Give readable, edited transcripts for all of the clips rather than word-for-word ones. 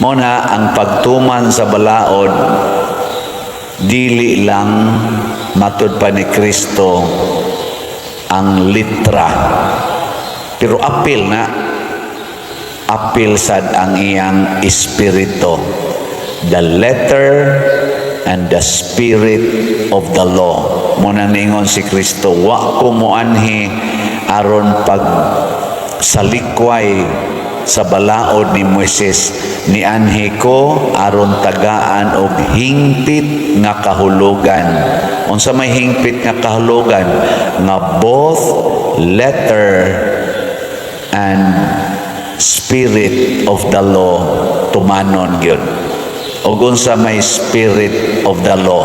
Mao na ang pagtuman sa balaod, dili lang, matud pa ni Kristo, ang litra, pero apil na, apil sad ang iyang espiritu, the letter and the spirit of the law. Mao na ningon si Kristo, "Wa ko moanhi aron pag salikway sa balaod ni Moises, nianhi ko aron tagaan og hingpit nga kahulugan." Unsa may hingpit nga kahulugan? Nga both letter and spirit of the law tumanon gyud. Ug unsa may spirit of the law?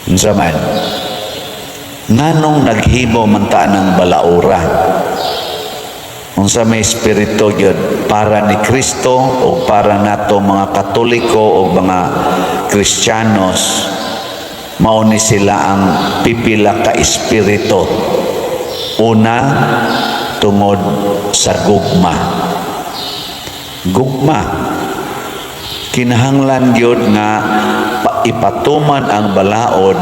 Unsa man? Nganong naghimo man ta ng balaura? Unsa may espiritu gyud para ni Kristo o para nato mga Katoliko o mga Kristiyanos? Mao ni sila ang pipila ka espiritu. Una, tungod sa gugma. Gugma, kinahanglan gyud nga ipatuman ang balaod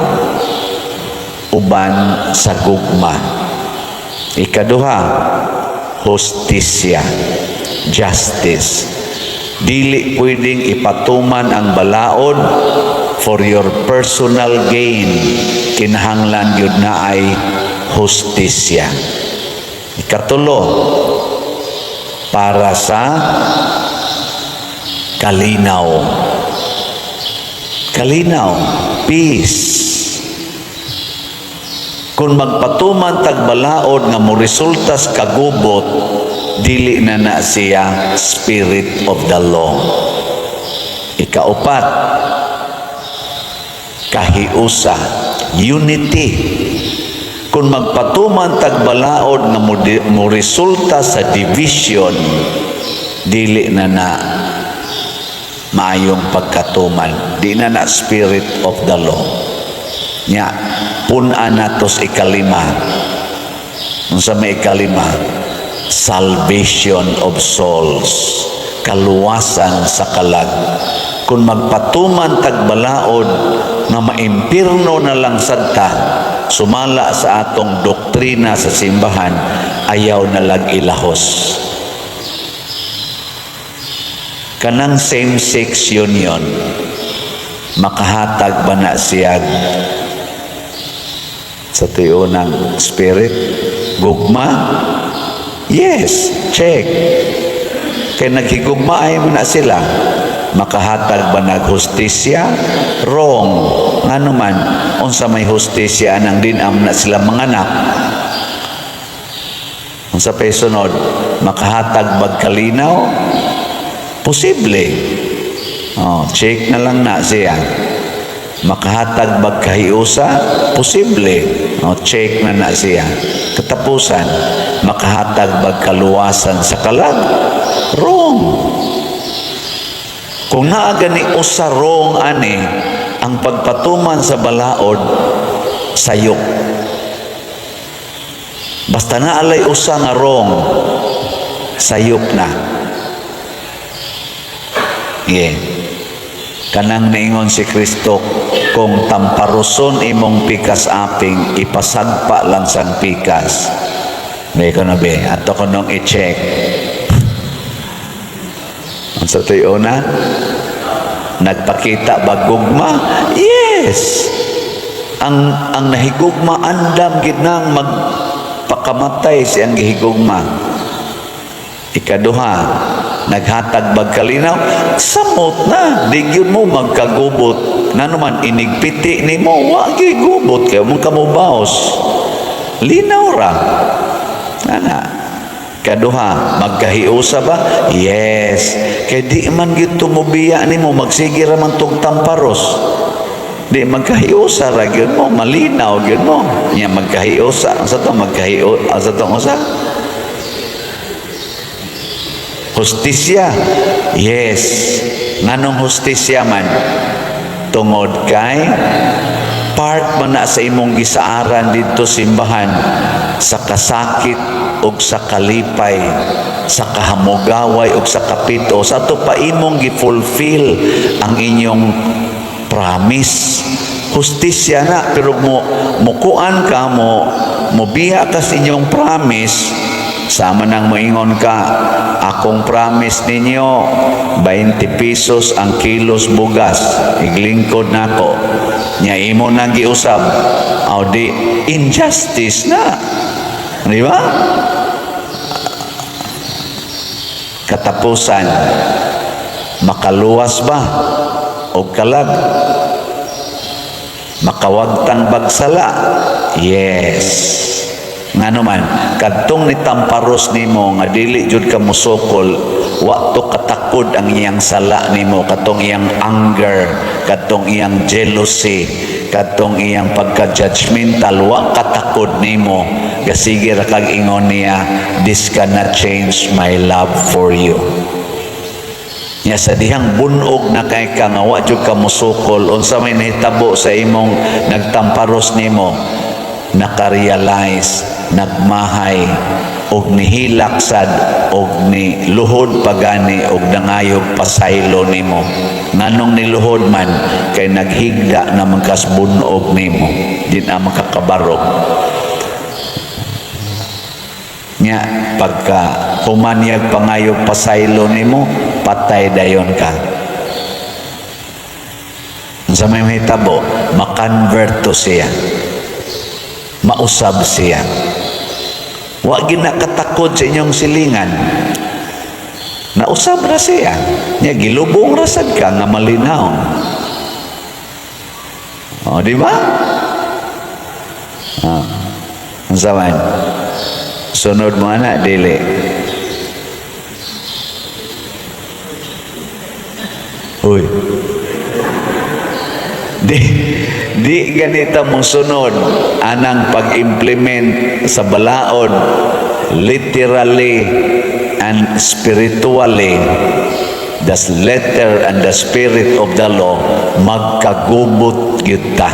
uban sa gugma. Ikaduha, hustisya, justice. Dili pwedeng ipatuman ang balaod for your personal gain. Kinahanglan gyud na ay hustisya. Ikatulo, para sa kalinaw. Kalinaw, peace. Kung magpatuman tag balaod nga mo resulta sa kagubot, dili na na siya spirit of the law. Ikaupat, kahiusa, unity. Kung magpatuman tag balaod nga mo resulta sa division, dili na na maayong pagkatuman. Di na na spirit of the law. Nya, pun-an natos ikalima. Unsa may ikalima? Salvation of souls. Kaluwasan sa kalag. Kung magpatuman tag balaod nga maimpirno na lang sad ta, sumala sa atong doktrina sa simbahan, ayaw na lang ilahos. Kanang same-sex union, makahatag ba na siya sa tiunang spirit? Gugma? Yes, check. Kay naghigugma ay mo na sila. Makahatag ba nag hustisya? Wrong. Ngano man? Unsa may hustisya nang din-am na sila manganak? Unsa pay sunod? Makahatag bag kalinaw? Posible. Oh, check na lang na siya. Makahatag bag kahiusa? Posible. Oh, check na na siya. Katapusan, makahatag bag kaluwasan sa kalag? Wrong. Kung naa gani usa wrong ani, ang pagpatuman sa balaod sayop. Basta naalay usa nga wrong, sayop na. Yeah. Kanang niingon si Kristo, kung tamparuson imong pikas aping, ipasagpa lang sang pikas. May ko na be, ato ko nung i-check. Unsa to'y una? Nagpakita ba gugma? Yes. Ang nahigugma, andam gid nang magpakamatay sa iyang gihigugma. Ikaduha, naghatag bag kalinaw? Samot na, di gyud mo magkagubot. Ngano man, inigpiti nimo, wa gyud gubot kay mo kamubaos. Linaw ra. Ana. Kaduha, magkahiusa ba? Yes. Kay di man gyud tumubiya nimo, magsige ra man tong tamparos. Di magkahiusa ra gyud mo, malinaw gyud mo. Nya magkahiusa, sa to magkahio, sa to usa? Hustisya. Yes. Nganong hustisya man? Tungod kay part man na sa imong gisaaran didto simbahan. Sa kasakit ug sa kalipay, sa kahamugaway ug sa kapito, sa ato pa imong gi-fulfill ang inyong promise. Hustisya na, pero mo mukuan ka, mo mobiya ka sa inyong promise. Sama nang moingon ka, "Akong promise ninyo, 20 pesos ang kilos bugas, iglingkod nako." Nya imo nang giusab. Aw di injustice na. Di ba? Katapusan, makaluwas ba o kalag? Makawagtang bagsala? Yes. Ngano man, kadtong nitamparos nimo nga dili jud ka musukol, wa to katakod ang iyang sala nimo, katong iyang anger, katong iyang jealousy, katong iyang pagka-judgmental, wa katakod nimo. Gasige ra kag ingon niya, "This cannot change my love for you." Nya sa dihang bunog na kay ka nga wa jud ka musukol, unsa may nahitabo sa imong nagtamparos nimo? Nakarealize, nagmahay, og nihilak sad og ni luhod pagani og nangayog pasaylo nimo. Nganong niluhod man? Kay naghigda na man kas bunog nimo, di na makakabarog nya. Pagka humanyag pangayog pasaylo nimo, patay dayon ka. Unsa may mahitabo? Makonvert to siya, mausab siya. Wa ginakatakod sa inyong silingan, nausab ra siya. Nya gilubong ra sad ka nga malinaw. O, di ba? Ah, unsa man sunod mo ana? Dili. Uy, di di ganita mo sunod anang pag-implement sa balaod. Literally and spiritually, the letter and the spirit of the law, magkagubot gyud ta,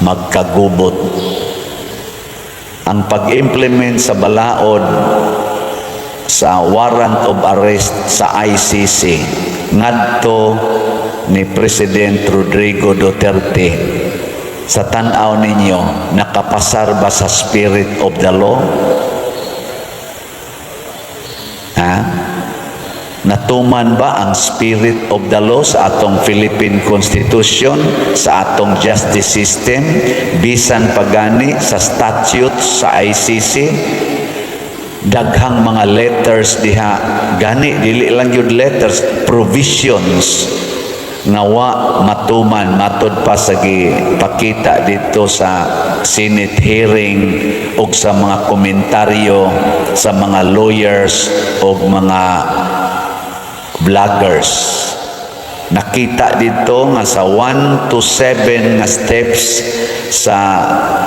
magkagubot. Ang pag-implement sa balaod sa warrant of arrest sa ICC ngadto ni President Rodrigo Duterte, sa tan-aw ninyo, nakapasar ba sa spirit of the law? Ha? Natuman ba ang spirit of the law sa atong Philippine Constitution, sa atong justice system, bisan pagani sa statutes sa ICC? Daghang mga letters diha gani, dili lang yun letters, provisions nga wa matuman matod pa sa gipakita dito sa Senate hearing ug sa mga komentaryo sa mga lawyers ug mga vloggers. Nakita dito nga sa 1 to 7 nga steps sa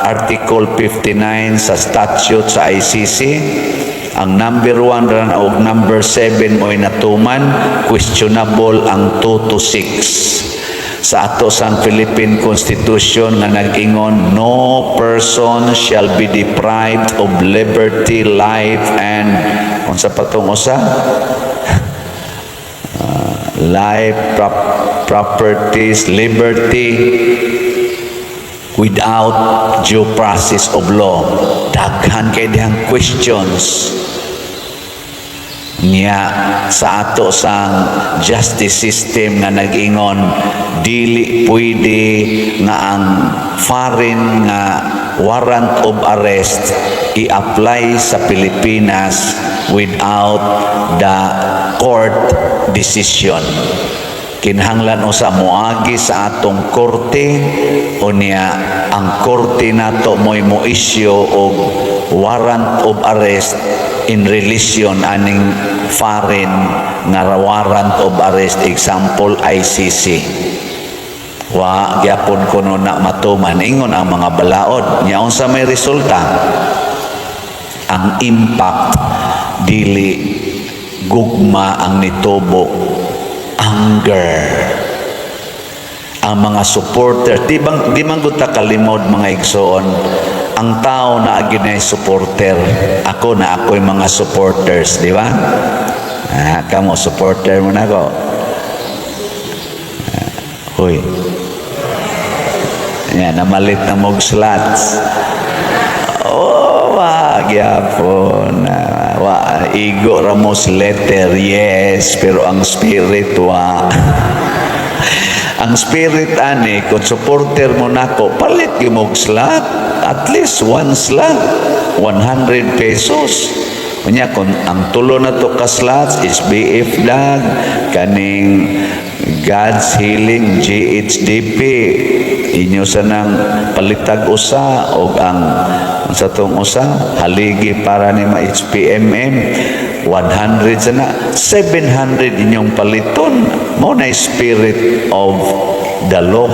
Article 59 sa statute sa ICC, ang number 1 ran og number 7 mo'y natuman, questionable ang 2 to 6. Sa ato sa Philippine Constitution nga nag-ingon, "No person shall be deprived of liberty, life and," unsa pa tong usa, life, properties, liberty without due process of law. Daghan kay dihang questions niya. Sa ato sang justice system nga nag-ingon dili pwede nga ang foreign nga warrant of arrest i-apply sa Pilipinas without the court decision, kinahanglan usa moagi sa atong korte, unya ang korte nato mo'y mo-issue og warrant of arrest in relation aning foreign nga warrant of arrest, example ICC. Wa gyapon kuno na matuman ingon ang mga balaod. Nya unsa may resulta? Ang impact, dili gugma ang nitubo, anger. Ang mga supporter, di bang di man gud ta kalimod, mga igsoon, Ang tao na ginay supporter. Ako na ako'y mga supporters, di ba? Ah, kamo, supporter mo na ako. Ah, huy. Yan, namalit na mog slots. Oh, wa gyapon. Ah, wa igo ra mo sa letter, yes, pero ang spirit wa. Ang spirit ani, kung supporter mo nako, palit gyud mo og slot. At least one slot, 100 pesos. Unya kung ang tulo na to ka slots is BF Dag, kaning God's Healing GHDP, inyo sa nang palitag usa og ang sa tong usa haligi para ni ma HPMM 100 sana, 700 inyong paliton. Mo na spirit of the law,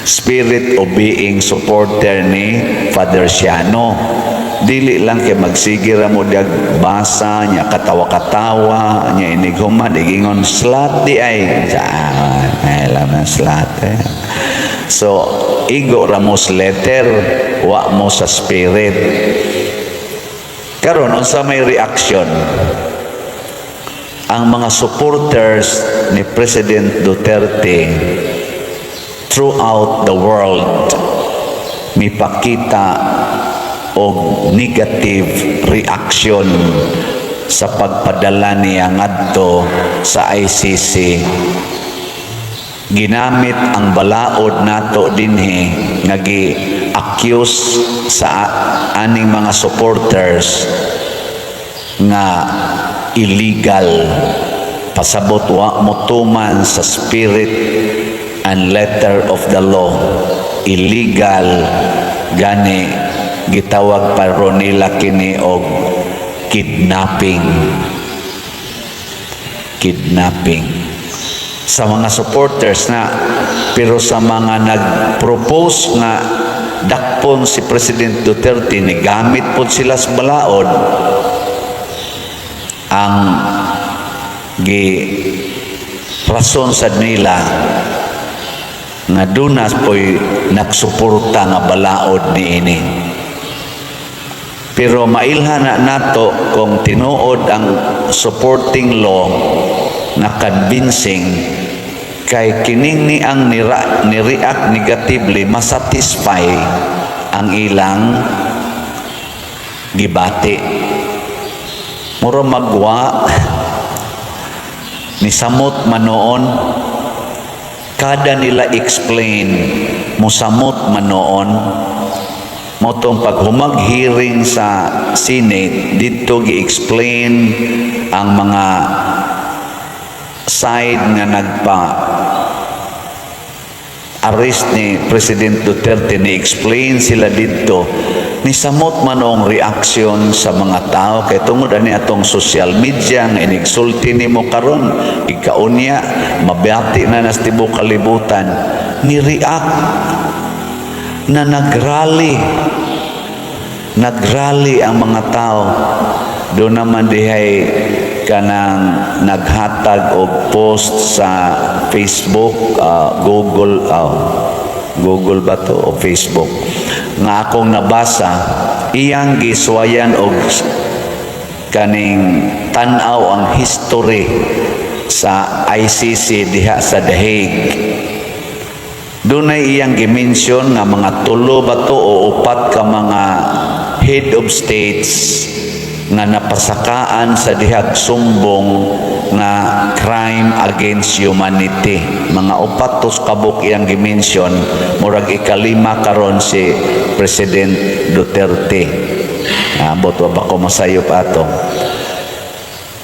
spirit of being supporter ni Father Siano. Dili lang kay magsige ra mo dag basa nya, katawa-katawa nya, inig human igingon, "Slot di ay." Ay alam na slot eh. So igo ra mo sa letter, wa mo sa spirit. Karon, unsa may reaction ang mga supporters ni President Duterte throughout the world? Mipakita og negative reaction sa pagpadala niya ngadto sa ICC. Ginamit ang balaod nato dinhi nga gi-accuse sa aning mga supporters nga illegal, pasabot wa motuman sa spirit and letter of the law, illegal. Gani gitawag pa ron nila kini og kidnapping, kidnapping sa mga supporters na. Pero sa mga nag-propose nga dakpon si President Duterte, ni gamit po sila sa balaod. Ang gi rason sad nila nga duna po'y nagsuporta nga balaod niini. Pero mailhan na nato kung tinuod ang supporting law na convincing, kay kining ni ang nira, ni-react negatively, masatisfy ang ilang gibati. Mura magwa ni samot manoon kada nila explain, musamot manoon motong paghumag hearing sa Senate dito, gi-explain ang mga side nga nagpa arrest ni President Duterte. Ni explain sila dito, ni samot man ang reaction sa mga tao kay tungod ani atong social media nga inigsulti nimo karon, ikaunya mabati na nas tibuok kalibutan. Ni react na nagrally, nagrally ang mga tao. Doon naman dihay kanang naghatag og post sa Facebook, Google, Google ba to o Facebook, nga akong nabasa, iyang giswayan og kaning tan-aw ang history sa ICC diha sa The Hague. Dunay iyang gi-mention nga mga tulo ba to o upat ka mga head of states nga napasakaan sa dihag sumbong nga crime against humanity. Mga upat tos kabuk iyang gi-mention, murag ikalima karon si President Duterte. Ambot wa ba ko masayop ato.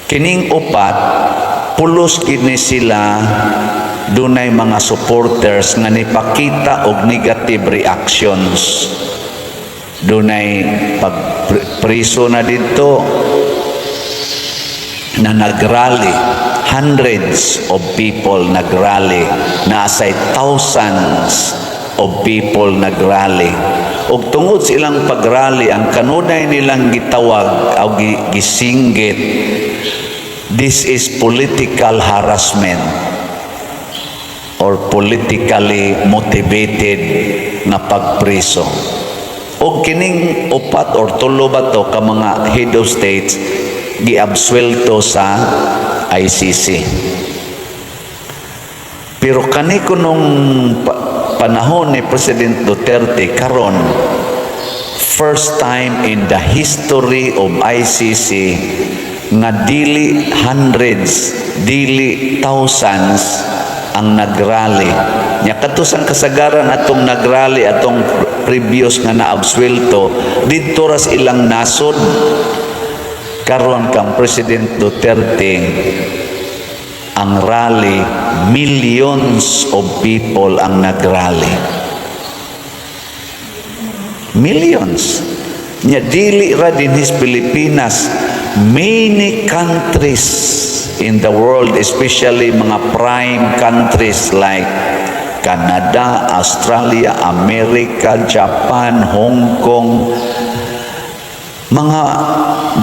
Kining upat, pulos kini sila dunay mga supporters nga nipakita og negative reactions. Dunay pagpriso na dito na nagrally, hundreds of people nagrally, naasay thousands of people nagrally. Ug tungod sa ilang pagrally, ang kanunay nilang gitawag o gisinggit, "This is political harassment or politically motivated na pagpriso." Og kining upat or tulo ba to ka mga head of states giabsuelto sa ICC. Pero kani kunong panahon ni President Duterte karon, first time in the history of ICC nga dili hundreds, dili thousands ang nagrally. Nya kadto sang kasagaran atong nagrally, atong previous nga naabsuelto, didto ra sa ilang nasod. Karon kang President Duterte, ang rally, millions of people ang nagrally. Millions. Nya dili ra dinhi sa Pilipinas, many countries in the world, especially mga prime countries like Canada, Australia, America, Japan, Hong Kong, mga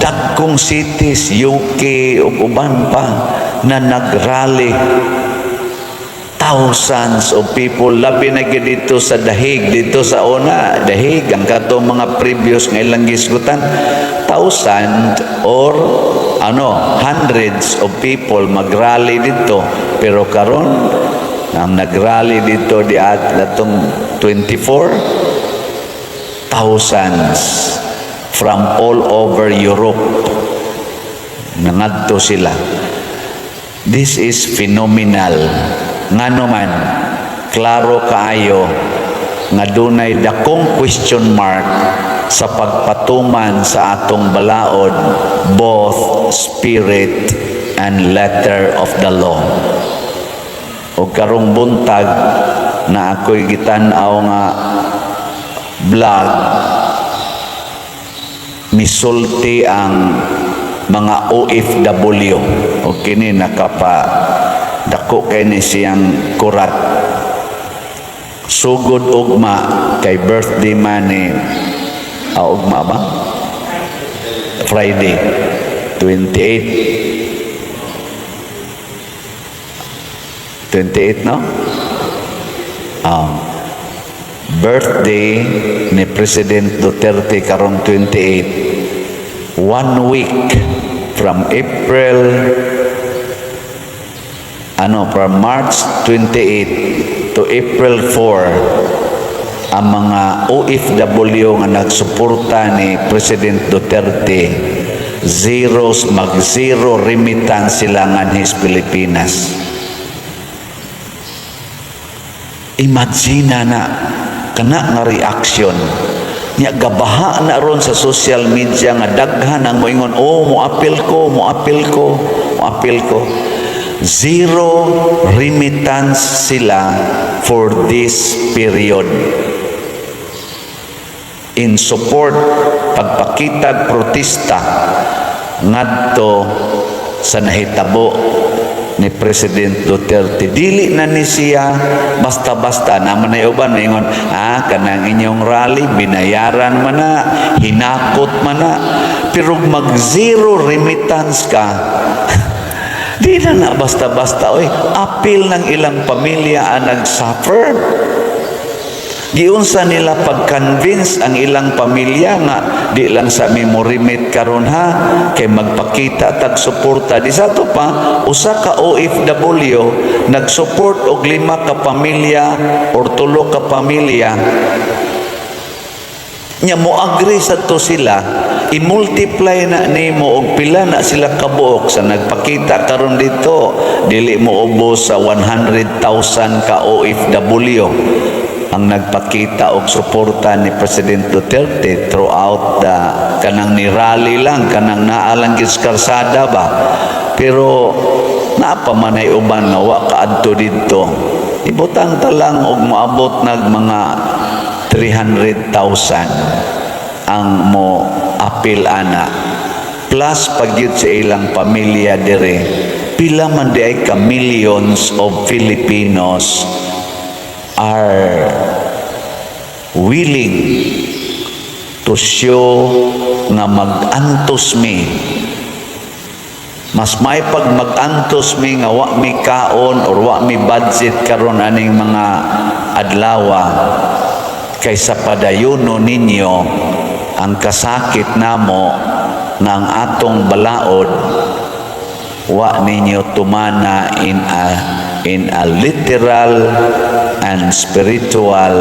dagkong cities, UK ug uban pa na nagrally, thousands of people, labi na gyud dito sa Dahig, dito sa una Dahig. Ang katong mga previous nga ilang gisgutan, thousand or ano, hundreds of people magrally dito, pero karon ang nagrally dito di at atong 24, thousands from all over Europe nangadto sila. This is phenomenal. Ngano man, klaro kaayo nga dunay dakong question mark sa pagpatuman sa atong balaod, both spirit and letter of the law. O karong buntag na ako'y gitan-aw nga vlog, misulti ang mga OFW o kini nakapa dako kay ni siyang kurat. Sugod ugma kay birthday man ni ugma ba, Friday 28, 28, no? Birthday ni President Duterte karong 28, one week from April, ano, from March 28 to April 4, ang mga OFW nga nagsuporta ni President Duterte, zeros, mag zero remittance sila nganhi sa Pilipinas. Imagine na kana nga reaction nya, gabaha na ron sa social media nga daghan ang moingon, "Oh, moapil ko, moapil ko, moapil ko." Zero remittance sila for this period in support, pagpakitag protesta ngadto sa nahitabo ni President Duterte. Dili na ni siya basta-basta. Naman na uban ingon, "Ah, kanang inyong rally binayaran man na, hinakot man na." Pero mag zero remittance ka, di na na basta-basta, oy. Apil ng ilang pamilya ang nag-suffer. Giunsa nila pag-convince ang ilang pamilya nga di lang sa mi mo remit karon ha, kay magpakita tag suporta. Di sa ato pa usa ka OFW nag-support og lima ka pamilya or tulo ka pamilya nya, mo agree sa to sila. I-multiply na nimo og pila na sila kabuok sa nagpakita karon dito. Dili mo ubos sa 100,000 ka OFW ang nagpakita og suporta ni President Duterte throughout the kanang ni rally lang, kanang naa lang gyud sa karsada ba. Pero naa pa man ay uban nga wa kaadto didto. Ibutang ta lang og moabot nag mga 300,000 ang mo apil ana, plus pagyud sa ilang pamilya dire. Pila man di ay ka millions of Filipinos are willing to show nga mag-antos mi, mas may pag mag-antos mi nga wa mi kaon or wa mi budget karon aning mga adlawa. Kaysa padayono ninyo ang kasakit namo nga ang atong balaod wa ninyo tumana in a literal and spiritual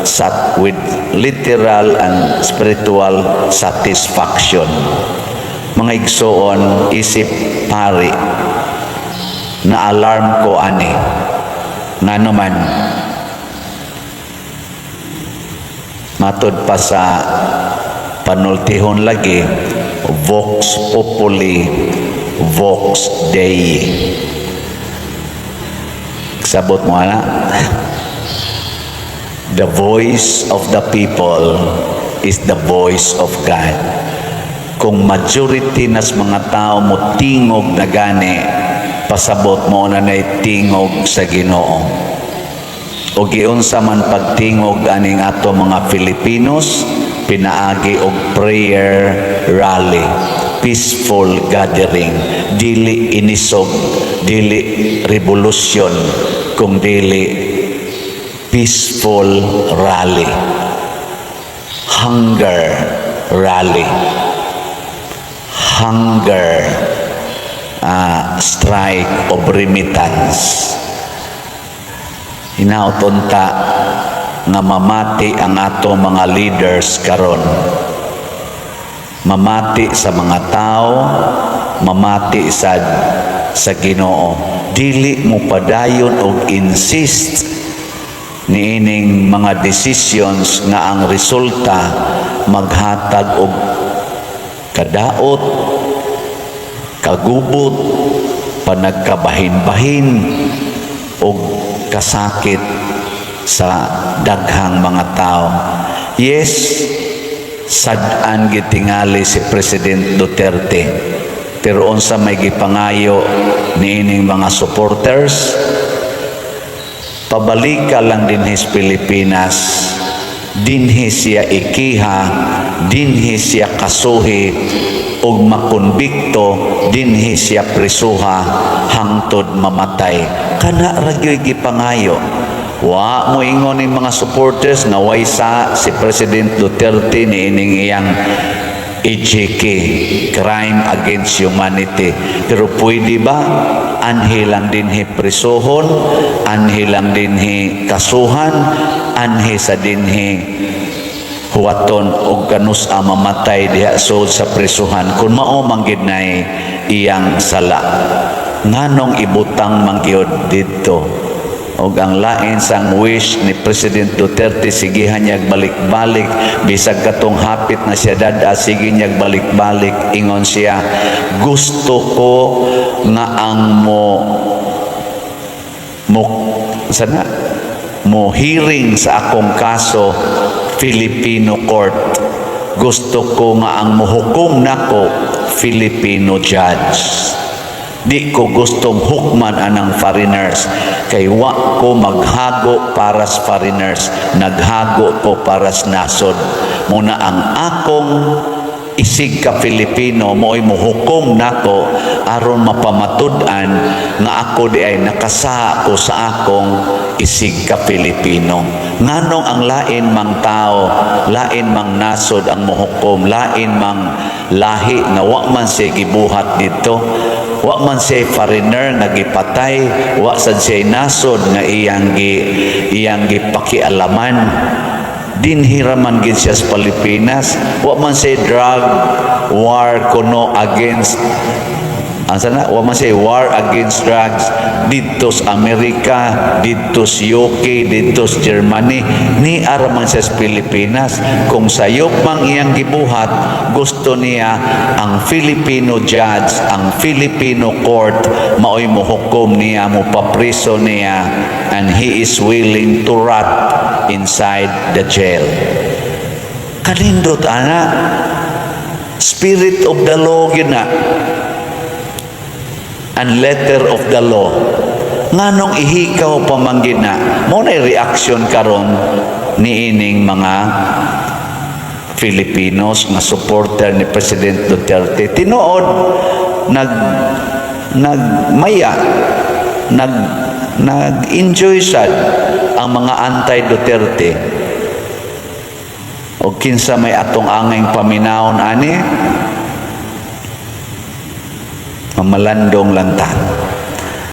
sat with literal and spiritual satisfaction. Mga igsoon, isip pari, na alarm ko ani. Ngano man, matud pa sa panultihon lagi, vox populi, vox Dei. Sabot mo ana, the voice of the people is the voice of God. Kung majority nas mga tao mo tingog na gani, pasabot mo na nay tingog sa Ginoo. O giunsa man pagtingog aning ato mga Filipinos? Pinaagi og prayer rally, peaceful gathering, dili inisog, dili revolution, kung dili peaceful rally, hunger rally, hunger strike of remittance. Hinaot unta nga mamati ang ato mga leaders karon, mamati sa mga tao, mamati sa Ginoo. Dili mo padayon og insist niining mga decisions nga ang resulta maghatag og kadaot, kagubot, panagkabahin-bahin og kasakit sa daghang mga tao. Yes, sad-an gitingali si President Duterte. Pero unsa may gipangayo niining mga supporters? Pabalika lang dinhi sa Pilipinas, dinhi siya ikiha, dinhi siya kasuhi ug makonbikto, dinhi siya prisuha hangtod mamatay. Kana ra gyud gipangayo. Wa mo ingon ning mga supporters nga way sa si President Duterte niining iyang EJK, crime against humanity. Pero pwede ba anhi lang dinhi prisuhon, anhi lang dinhi kasuhan, anhi sa dinhi huwaton og kanus-a mamatay diha sud sa prisuhan kung mao man gid nay iyang sala? Nganong ibutang man gyud didto? Og ang lain sang wish ni President Duterte, sigihan niya balik-balik bisag katong hapit na siya dada, sige niya balik-balik. Ingon siya, "Gusto ko nga ang mo mo sana mo hearing sa akong kaso, Filipino court. Gusto ko nga ang mohukom nako, Filipino judge. Di ko gustong hukman anang foreigners kay wa ko maghago para sa foreigners, naghago ko para sa nasod. Muna ang akong isig ka Filipino mo'y mohukom nako aron mapamatud-an nga ako di ay nakasaha ko sa akong isig ka Filipino. Nganong ang lain mang tao, lain mang nasod ang mohukom, lain mang lahi nga wa man siya gibuhat dito, wa man siya foreigner nga gipatay, wa sad siya nasod nga iyang gipakialaman? Dinhi ra man gid siya sa Pilipinas. Wa man siya drug war kuno against, asa na, wa man siya war against drugs didto sa Amerika, didto sa UK, didto sa Germany. Ni ara man siya sa Pilipinas. Kung sayop mang iyang gibuhat, gusto niya ang Filipino judge, ang Filipino court maoy mohukom niya, mo papriso niya, and he is willing to rot inside the jail. Kanindot ana. Spirit of the law gyud na and letter of the law. Nganong ihikaw pa man gyud na? Mo na reaction karon niining mga Filipinos nga supporter ni President Duterte. Tinuod, nagmaya, nag-enjoy sad ang mga anti-Duterte. O kinsa may atong angayng paminawon ani, mamalandong lang ta.